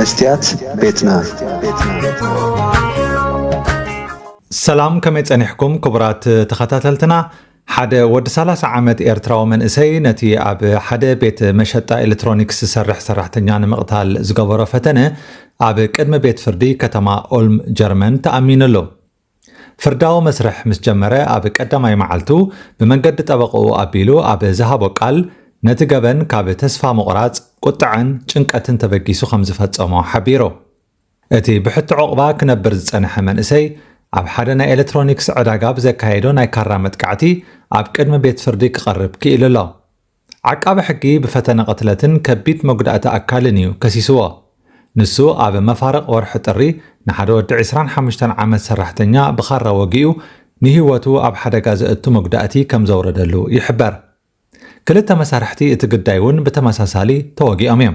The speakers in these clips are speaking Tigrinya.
መስትያት ቤትና። ሰላም፣ ከመይ ጸኒሕኩም ክቡራት ተኸታተልትና? ሓደ ወዲ ሰላሳ ዓመት ኤርትራዊ መንእሰይ ነቲ ኣብ ሓደ ቤት መሸጣ ኤሌክትሮኒክስ ዝሰርሕ ሰራሕተኛ ንምቕታል ዝገበሮ ፈተነ ኣብ ቅድሚ ቤት ፍርዲ ከተማ ኦልም ጀርመን ተኣሚኑ ኣሎ። ፍርዳዊ መስርሕ ምስ ጀመረ ኣብ ቀዳማይ መዓልቱ ብመንገዲ ጠበቕኡ ኣቢሉ ኣብ ዝሃቦ ቃል ነቲ ገበን ካብ ተስፋ ምቑራጽ፣ ቁጥዐን ጭንቀትን ተበጊሱ ከም ዝፈጸሞ ሓቢሩ። እቲ ብሕቶ ዑቕባ ክነብር ዝጸንሐ መንእሰይ ኣብ ሓደ ናይ ኤሌክትሮኒክስ ዕዳጋ ብዘካየዶ ናይ ካራ መጥቃዕቲ ኣብ ቅድሚ ቤት ፍርዲ ክቐርብ ክኢሉ ኣሎ። ዓቃቢ ሕጊ ብፈተነ ቅትለትን ከቢድ መጉዳእቲ ኣካልን እዩ ከሲስዎ። ንሱ ኣብ መፋርቕ ወርሒ ጥሪ ንሓደ ወዲ ዕስራን ሓሙሽተን ዓመት ሰራሕተኛ ብኻራ ወጊኡ ንህይወቱ ኣብ ሓደጋ ዘእቱ መጉዳእቲ ከም ዘውረደሉ ይሕበር። ክልተ መሳርሕቲ እቲ ግዳይ እውን ብተመሳሳሊ ተወጊኦም እዮም።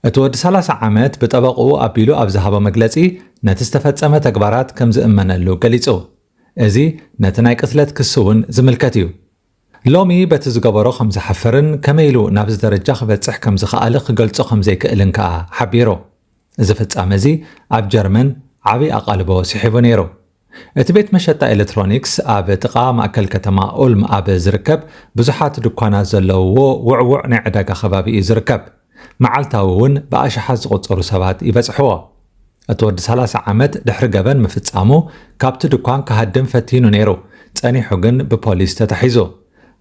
እቲ ወዲ ሰላሳ ዓመት ብጠበቕኡ ኣቢሉ ኣብ ዝሃቦ መግለጺ ነቲ ዝተፈጸመ ተግባራት ከም ዝእመነሉ ገሊጹ። እዚ ነቲ ናይ ቅትለት ክሲ እውን ዝምልከት እዩ። ሎሚ በቲ ዝገበሮ ከም ዝሓፍርን ከመይ ኢሉ ናብዚ ደረጃ ክበጽሕ ከም ዝኸኣለ ክገልጾ ከም ዘይክእልን ከኣ ሓቢሩ። እዚ ፍጻመ እዚ ኣብ ጀርመን ዓቢ ኣቓልቦ ስሒቡ ነይሩ። እቲ ቤት መሸጣ ኤሌክትሮኒክስ ኣብ ጥቓ ማእከል ከተማ ኡልም ኣብ ዝርከብ ብዙሓት ድኳናት ዘለውዎ ውዕዉዕ ናይ ዕዳጋ ከባቢ እዩ ዝርከብ። መዓልታዊ እውን ብኣሽሓት ዝቑጸሩ ሰባት ይበጽሕዎ። እቲ ወዲ ሰላሳ ዓመት ድሕሪ ገበን ምፍጻሙ ካብቲ ድኳን ክሃድም ፈቲኑ ነይሩ፣ ጸኒሑ ግን ብፖሊስ ተታሒዙ።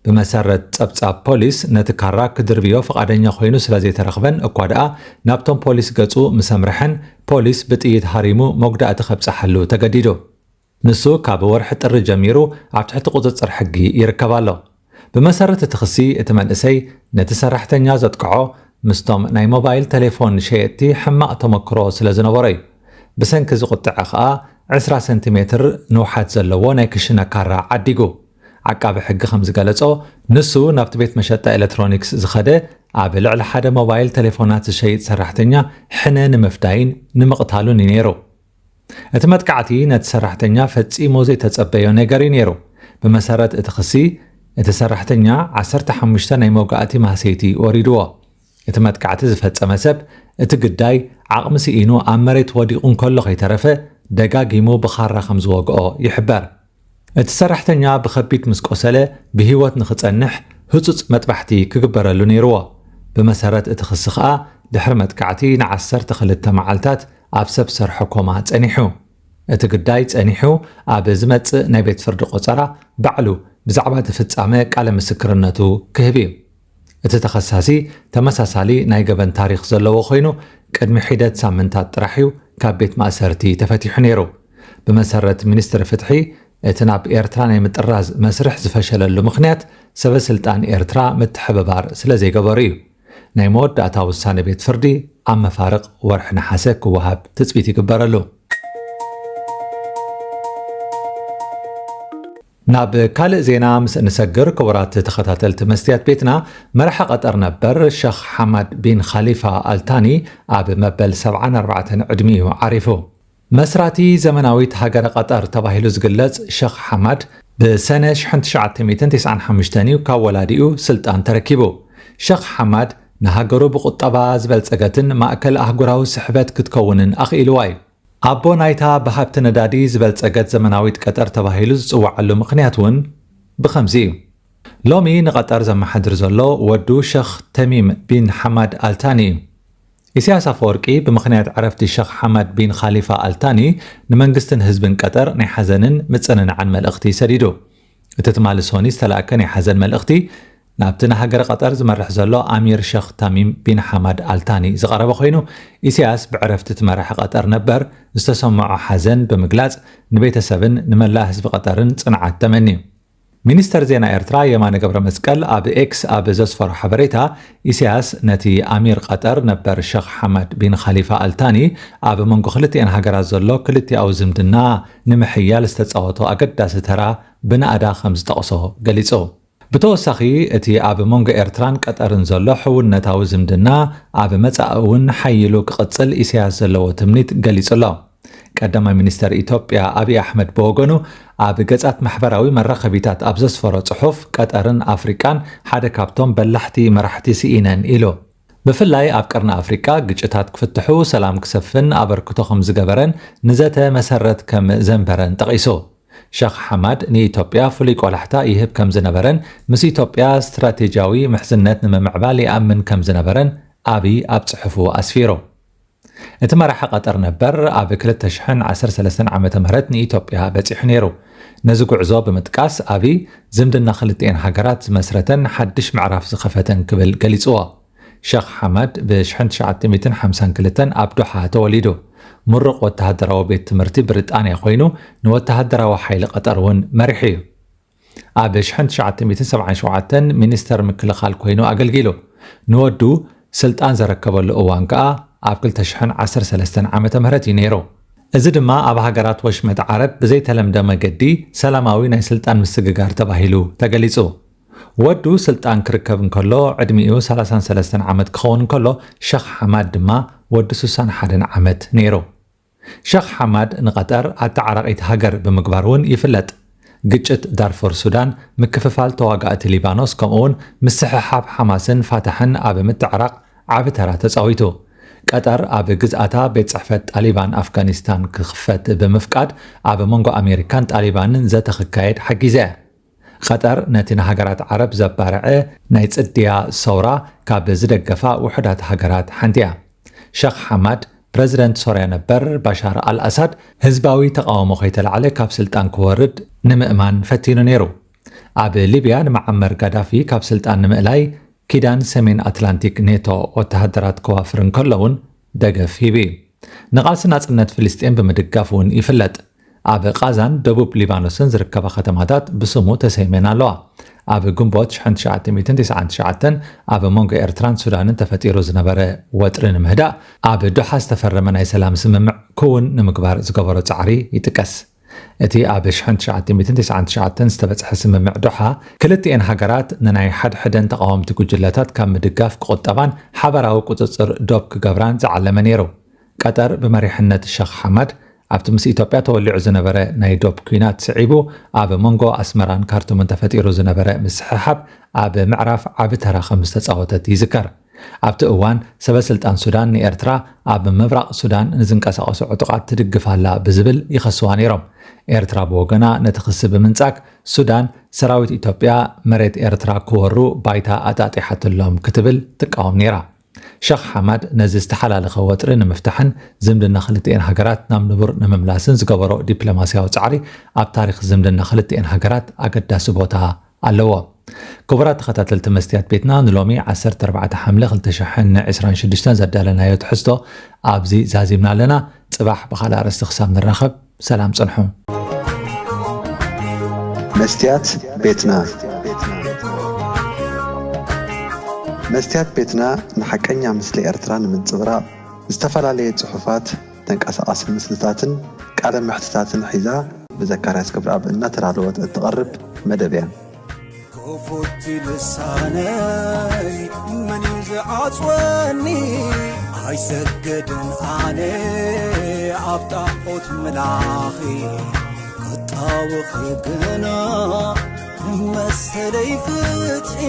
ብመሰረት ጸብጻብ ፖሊስ፣ ነቲ ካራ ክድርብዮ ፍቓደኛ ኮይኑ ስለ ዘይተረኽበን እኳ ደኣ ናብቶም ፖሊስ ገጹ ምስ ኣምርሐን፣ ፖሊስ ብጥይት ሃሪሙ መጉዳእቲ ከብጽሓሉ ተገዲዱ። ንሱ ካብ ወርሒ ጥሪ ጀሚሩ ኣብ ትሕቲ ቁጽጽር ሕጊ ይርከብ ኣሎ። ብመሰረት እቲ ክሲ፣ እቲ መንእሰይ ነቲ ሰራሕተኛ ዘጥቅዖ ምስቶም ናይ ሞባይል ቴሌፎን ሸየጥቲ ሕማቕ ተመክሮ ስለ ዝነበሮ እዩ። ብሰንኪ እዚ ቁጥዐ ከኣ ዕስራ ሰንቲሜትር ንውሓት ዘለዎ ናይ ክሽነ ካራ ዓዲጉ። ዓቃቢ ሕጊ ከም ዝገለጾ፣ ንሱ ናብቲ ቤት መሸጣ ኤሌክትሮኒክስ ዝኸደ ኣብ ልዕሊ ሓደ ሞባይል ቴሌፎናት ዝሸይጥ ሰራሕተኛ ሕነ ንምፍዳይን ንምቕታሉን እዩ ነይሩ። እቲ መጥቃዕቲ ነቲ ሰራሕተኛ ፈጺሙ ዘይተጸበዮ ነገር እዩ ነይሩ። ብመሰረት እቲ ክሲ፣ እቲ ሰራሕተኛ ዓሰርተ ሓሙሽተ ናይ መውጋእቲ ማህሰይቲ ወሪድዎ። እቲ መጥቃዕቲ ዝፈጸመ ሰብ፣ እቲ ግዳይ ዓቕሚ ስኢኑ ኣብ መሬት ወዲቑ እንከሎ ከይተረፈ፣ ደጋጊሙ ብኻራ ከም ዝወግኦ ይሕበር። እቲ ሰራሕተኛ ብኸቢድ ምስ ቆሰለ፣ ብህይወት ንኽጸንሕ ህጹጽ መጥባሕቲ ክግበረሉ ነይርዎ። ብመሰረት እቲ ክሲ ከኣ፣ ድሕሪ መጥቃዕቲ ንዓሰርተ ክልተ መዓልታት ኣብ ሰብ ሰርሖ ኮማ ጸኒሑ። እቲ ግዳይ ጸኒሑ ኣብ ዝመጽእ ናይ ቤት ፍርዲ ቆጸራ ባዕሉ ብዛዕባ እቲ ፍጻመ ቃለ ምስክርነቱ ክህብ እዩ። እቲ ተኸሳሲ ተመሳሳሊ ናይ ገበን ታሪኽ ዘለዎ ኮይኑ፣ ቅድሚ ሒደት ሳምንታት ጥራሕ እዩ ካብ ቤት ማእሰርቲ ተፈቲሑ ነይሩ። ብመሰረት ሚኒስትሪ ፍትሒ፣ እቲ ናብ ኤርትራ ናይ ምጥራዝ መስርሕ ዝፈሸለሉ ምኽንያት፣ ሰበ ስልጣን ኤርትራ ምትሕብባር ስለ ዘይገበሩ እዩ። ናይ መወዳእታ ውሳነ ቤት ፍርዲ ኣብ መፋርቕ ወርሒ ነሓሰ ክወሃብ ትጽቢት ይግበረሉ። ናብ ካልእ ዜና ምስ እንሰግር፣ ክቡራት ተኸታተልቲ መስትያት ቤትና፣ መራሒ ቀጠር ነበር ሸኽ ሓማድ ቢን ኻሊፋ ኣልታኒ ኣብ መበል ሰብዓን ኣርባዕተን ዕድሚኡ ዓሪፉ። መስራቲ ዘመናዊት ሃገረ ቀጠር ተባሂሉ ዝግለጽ ሸኽ ሓማድ፣ ብሰነ ሽሕን ትሽዓተ ሚእትን ተስዓን ሓሙሽተን እዩ ካብ ወላዲኡ ስልጣን ተረኪቡ። ሸኽ ሓማድ ንሃገሩ ብቁጠባ ዝበልጸገትን ማእከል ኣህጉራዊ ስሕበት ክትከውንን ኣኽኢልዋ እዩ። ኣቦ ናይታ ብሃብቲ ነዳዲ ዝበልጸገት ዘመናዊት ቀጠር ተባሂሉ ዝጽውዓሉ ምኽንያት እውን ብኸምዚ እዩ። ሎሚ ንቐጠር ዘመሓድር ዘሎ ወዱ ሸኽ ተሚም ቢን ሓማድ ኣልታኒ እዩ። ኢሳያስ ኣፈወርቂ ብምኽንያት ዕረፍቲ ሸኽ ሓማድ ቢን ኻሊፋ ኣልታኒ ንመንግስትን ህዝብን ቀጠር ናይ ሓዘንን ምጽንናዕን መልእኽቲ ሰዲዱ። እቲ ትማሊ ሶኒ ዝተላእከ ናይ ሓዘን መልእኽቲ ናብቲ ንሃገረ ቀጠር ዝመርሕ ዘሎ ኣሚር ሸኽ ታሚም ቢን ሓማድ ኣልታኒ ዝቐረበ ኮይኑ፣ ኢሳያስ ብዕረፍቲ እቲ መራሒ ቀጠር ነበር ዝተሰምዖ ሓዘን ብምግላጽ ንቤተሰብን ንመላእ ህዝቢ ቀጠርን ጽንዓት ተመንዩ። ሚኒስተር ዜና ኤርትራ የማነ ገብረ መስቀል ኣብ ኤክስ ኣብ ዘስፈሮ ሓበሬታ፣ ኢሳያስ ነቲ ኣሚር ቀጠር ነበር ሸኽ ሓማድ ቢን ኻሊፋ ኣልታኒ ኣብ መንጎ ክልቲኤን ሃገራት ዘሎ ክልቲኣዊ ዝምድና ንምሕያል ዝተጻወቶ ኣገዳሲ ተራ ብናእዳ ከም ዝጠቕሶ ገሊጹ። ብተወሳኺ፣ እቲ ኣብ መንጎ ኤርትራን ቀጠርን ዘሎ ሕውነታዊ ዝምድና ኣብ መጻኢ እውን ሓይሉ ክቕጽል ኢሳያስ ዘለዎ ትምኒት ገሊጹ ኣሎ። ቀዳማይ ሚኒስተር ኢትዮጵያ ኣብይ ኣሕመድ ብወገኑ፣ ኣብ ገጻት ማሕበራዊ መራኸቢታት ኣብ ዘስፈሮ ጽሑፍ፣ ቀጠርን ኣፍሪቃን ሓደ ካብቶም በላሕቲ መራሕቲ ስኢነን ኢሉ። ብፍላይ ኣብ ቀርኒ ኣፍሪቃ ግጭታት ክፍትሑ፣ ሰላም ክሰፍን ኣበርክቶ ከም ዝገበረን ንዘተ መሰረት ከም ዘንበረን ጠቒሱ። ሸኽ ሓማድ ንኢትዮጵያ ፍሉይ ቆላሕታ ይህብ ከም ዝነበረን ምስ ኢትዮጵያ ስትራቴጂያዊ ምሕዝነት ንምምዕባል ይኣምን ከም ዝነበረን ኣብይ ኣብ ጽሑፉ ኣስፊሩ። እቲ መራሒ ቀጠር ነበር ኣብ ክልተ ሽሕን ዓሰርተ ሰለስተን ዓመተ ምህረት ንኢትዮጵያ በጺሑ ነይሩ። ነዚ ጉዕዞ ብምጥቃስ ኣብይ ዝምድና ክልቲኤን ሃገራት ዝመስረተን ሓድሽ ምዕራፍ ዝኸፈተን ክብል ገሊጽዎ። ሸኽ ሓማድ ብ ሽሕን ትሽዓተ ሚእትን ሓምሳን ክልተን ኣብ ዶሓ ተወሊዱ። ምሩቕ ወተሃደራዊ ቤት ትምህርቲ ብሪጣንያ ኮይኑ ንወተሃደራዊ ሓይሊ ቀጠር እውን መሪሑ እዩ። ኣብ ሽሕን ትሽዓተ ሚእትን ሰብዓን ሸውዓተን ሚኒስተር ምክልኻል ኮይኑ ኣገልጊሉ። ንወዱ ስልጣን ዘረከበሉ እዋን ከኣ ኣብ ክልተ ሽሕን ዓሰርተ ሰለስተን ዓመተ ምህረት እዩ ነይሩ። እዚ ድማ ኣብ ሃገራት ወሽመጥ ዓረብ ብዘይተለምደ መገዲ ሰላማዊ ናይ ስልጣን ምስግጋር ተባሂሉ ተገሊጹ። ወዱ ስልጣን ክርከብ እንከሎ ዕድሚኡ ሰላሳን ሰለስተን ዓመት ክኸውን እንከሎ ሸኽ ሓማድ ድማ ወዲ ሱሳን ሓደን ዓመት ነይሩ። ሸኽ ሓማድ ንቐጠር ኣተዓራቒት ሃገር ብምግባር እውን ይፍለጥ። ግጭት ዳርፎር ሱዳን፣ ምክፍፋል ተዋጋእቲ ሊባኖስ ከምኡውን ምስሕሓብ ሓማስን ፋታሕን ኣብ ምትዕራቕ ዓቢ ተራ ተጻዊቱ። ቀጠር ኣብ ግዝኣታ ቤት ጽሕፈት ጣሊባን ኣፍጋኒስታን ክኽፈት ብምፍቃድ ኣብ መንጎ ኣሜሪካን ጣሊባንን ዘተ ክካየድ ሓጊዛ እያ። ቐጠር ነቲ ንሃገራት ዓረብ ዘባርዐ ናይ ጽድያ ሰውራ ካብ ዝደገፋ ውሑዳት ሃገራት ሓንቲ እያ። ሸኽ ሓማድ ፕረዚደንት ሶርያ ነበር ባሻር ኣልኣሳድ ህዝባዊ ተቓውሞ ከይተላዕለ ካብ ስልጣን ክወርድ ንምእማን ፈቲኑ ነይሩ። ኣብ ሊብያ ንመዓመር ጋዳፊ ካብ ስልጣን ንምእላይ ኪዳን ሰሜን ኣትላንቲክ ኔቶ ወተሃደራት ከዋፍር እንከሎ እውን ደገፍ ሂቡ እዩ። ንቓልሲ ናጽነት ፍልስጤም ብምድጋፍ እውን ይፍለጥ። ኣብ ቓዛን ደቡብ ሊባኖስን ዝርከባ ከተማታት ብስሙ ተሰይመን ኣለዋ። ኣብ ግንቦት ሽሕን ትሽዓተ ሚእትን ተስዓን ትሽዓተን ኣብ መንጎ ኤርትራን ሱዳንን ተፈጢሩ ዝነበረ ወጥሪ ንምህዳእ ኣብ ዶሓ ዝተፈረመ ናይ ሰላም ስምምዕ ክውን ንምግባር ዝገበሮ ጻዕሪ ይጥቀስ። እቲ ኣብ ሽሕን ትሽዓተ ሚእትን ተስዓን ትሽዓተን ዝተበጽሐ ስምምዕ ዶሓ ክልቲኤን ሃገራት ንናይ ሓድሕደን ተቓወምቲ ጉጅለታት ካብ ምድጋፍ ክቑጠባን ሓበራዊ ቁጽጽር ዶብ ክገብራን ዝዓለመ ነይሩ። ቀጠር ብመሪሕነት ሸኽ ሓማድ ኣብቲ ምስ ኢትዮጵያ ተወሊዑ ዝነበረ ናይ ዶብ ኲናት ስዒቡ ኣብ መንጎ ኣስመራን ካርቱምን ተፈጢሩ ዝነበረ ምስሕሓብ ኣብ ምዕራፍ ዓቢ ተራ ከም ዝተጻወተት ይዝከር። ኣብቲ እዋን ሰበ ስልጣን ሱዳን ንኤርትራ ኣብ ምብራቕ ሱዳን ንዝንቀሳቐሱ ዕጡቓት ትድግፍ ኣላ ብዝብል ይኸስዋ ነይሮም። ኤርትራ ብወገና ነቲ ክሲ ብምንጻግ ሱዳን ሰራዊት ኢትዮጵያ መሬት ኤርትራ ክወሩ ባይታ ኣጣጢሓትሎም ክትብል ትቃወም ነይራ። ሸኽ ሓማድ ነዚ ዝተሓላለኸ ወጥሪ ንምፍታሕን ዝምድና ክልቲኤን ሃገራት ናብ ንቡር ንምምላስን ዝገበሮ ዲፕሎማስያዊ ጻዕሪ ኣብ ታሪኽ ዝምድና ክልቲኤን ሃገራት ኣገዳሲ ቦታ ኣለዎ። ክቡራት ተኸታተልቲ መስትያት ቤትና ንሎሚ ዓሰርተ ኣርባዕተ ሓምለ ክልተ ሽሕን ዕስራን ሽዱሽተን ዘዳለናዮ ትሕዝቶ ኣብዚ ዛዚምና ኣለና። ጽባሕ ብኻልእ ኣርእስቲ ክሳብ ንራኸብ ሰላም ጽንሑ። መስትያት ቤትና። መስትያት ቤትና ንሓቀኛ ምስሊ ኤርትራ ንምንጽብራቕ ዝተፈላለየ ጽሑፋት፣ ተንቀሳቓሲ ምስልታትን ቃለ መሕትታትን ሒዛ ብዘካርያስ ገብረኣብ እናተዳለወት እትቐርብ መደብ እያ። ክፉት ልሳነይ መን እዩ ዝዓጽወኒ? ኣይሰግድን ኣነ ኣብ ጣዖት ምላኺ፣ ክጣወኺ ግና መሰለይ ፍትሒ።